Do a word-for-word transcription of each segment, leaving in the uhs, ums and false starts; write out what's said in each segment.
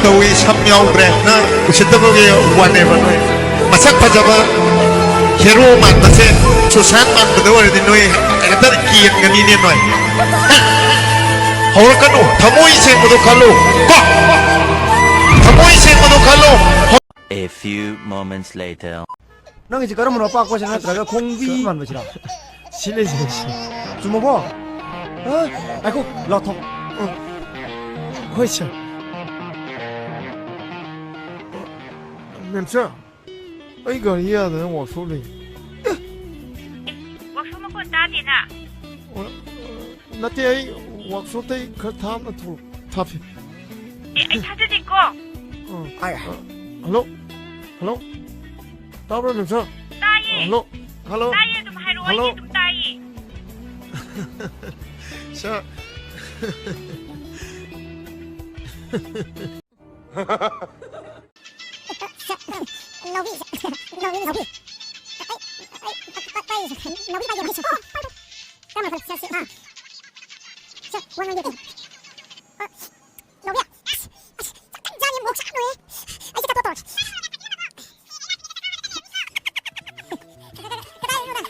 ꯇꯧꯏ, ꯁꯝ ꯌꯥꯎꯗ꯭ꯔꯦ꯫ ꯅꯪ ꯎꯁꯤꯠꯇꯕꯒꯤ ꯋꯥꯅꯦꯕ꯫ ꯅꯣꯏ ꯃꯁꯛ ꯐꯖꯕ ꯍꯦꯔꯣ ꯃꯥꯟꯕꯁꯦ ꯁꯨꯁꯥꯟ ꯃꯥꯟꯕꯗ ꯑꯣꯏꯔꯗꯤ ꯅꯣꯏ ꯍꯦꯛꯇ ꯀꯦꯟꯒꯅꯤꯅꯦ ꯅꯣꯏ꯫ ꯍꯦ! ꯍꯧꯔꯛꯀꯅꯨ꯫ ꯊꯃꯣꯏ ꯁꯦꯡꯕꯗꯣ ꯈꯜꯂꯨ ꯀꯣ꯫ ꯊꯃꯣꯏ ꯁꯦꯡꯕꯗꯣ ꯈꯜꯂꯨ꯫ A few moments later. ꯅꯪꯒꯤꯁꯤ ꯀꯔꯝꯕꯅꯣ? ꯑꯄꯥꯛꯄꯁꯤꯔ ꯅꯠꯇ꯭ꯔꯒ ꯈꯣꯡꯕꯤ ꯃꯥꯟꯕꯁꯤꯔ? ꯁꯤ ꯂꯩꯁꯦ, ꯁꯤ꯫ ꯆꯨꯝꯃꯕꯣ? ꯑ, ꯉꯥꯏꯈꯣ, ꯂꯥꯎꯊꯣꯛ꯫ ꯑ, ꯍꯣꯏ, ꯁꯥꯔ꯫ ꯃꯦꯝ ꯁꯥꯔ, ꯑꯩ ꯒꯥꯔꯤ ꯌꯥꯗꯗꯅ ꯋꯥꯛꯁꯣꯞ ꯂꯩ꯫ ꯋꯥꯛꯁꯣꯞ ꯃꯈꯣꯟ ꯇꯥꯗꯦꯅ꯫ ꯑ, ꯅꯠꯇꯦ, ꯑꯩ ꯋꯥꯛꯁꯣꯞꯇꯩ ꯈꯔ ꯊꯥꯞꯅ ꯊꯣꯛ-, ꯊꯥꯞꯄꯤ꯫ ꯑꯦ, ꯑꯩ ꯊꯥꯖꯗꯦꯀꯣ꯫ ꯑ, ꯑꯥꯏ꯫ ꯑ, ꯍꯜꯂꯣ? ꯍꯜꯂꯣ? ꯇꯥꯕ꯭ꯔꯣ, ꯃꯦꯝ ꯁꯥꯔ? ꯇꯥꯏꯌꯦ꯫ ꯍꯜꯂꯣ? ꯍꯜꯂꯣ? ꯇꯥꯏꯌꯦ, ꯑꯗꯨꯝ ꯍꯥꯏꯔꯛꯑꯣ, ꯍꯜꯂꯣ? ꯑꯩꯗꯤ ꯑꯗꯨꯝ ꯇꯥꯏꯌꯦ꯫ ꯁꯥꯔ꯫ ꯅꯥꯎꯕꯤ, ꯅꯥꯎꯕꯤ, ꯅꯥꯎꯕꯤ꯫ ꯑꯩ, ꯑꯩ, ꯑꯩ, ꯅꯥꯎꯕꯤ ꯄꯥꯏꯒꯦ, ꯄꯥꯏꯒꯦ꯫ ꯀꯔꯝꯕ ꯈꯜꯂꯤ? ꯁꯤ, ꯁꯤ, ꯑꯥ꯫ ꯁꯤ, ꯋꯥ ꯉꯥꯡꯒꯦ ꯇꯧꯕ꯫ ꯑ, ꯅꯥꯎꯕꯤ, ꯑꯁ, ꯑꯁ, ꯆꯥꯛ ꯀꯟ ꯆꯥꯅꯤ, ꯃꯣꯔꯣꯛ ꯁꯥꯅ ꯂꯣꯏꯔꯦ꯫ ꯑꯩ ꯆꯥꯛ ꯇꯣꯛ ꯇꯧꯔꯒꯦ꯫ ꯀꯗꯥꯏꯗꯅꯣꯗ?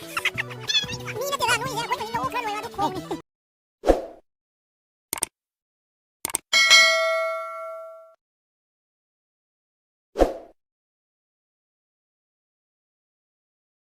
ꯃꯤ ꯅꯠꯇꯦꯗ, ꯅꯣꯏꯁꯦ ꯑꯩꯈꯣꯏ ꯈꯨꯟꯒꯤ ꯂꯧ ꯈꯔ ꯂꯣꯏꯕ ꯑꯗꯨ ꯈꯣꯡꯅꯤ꯫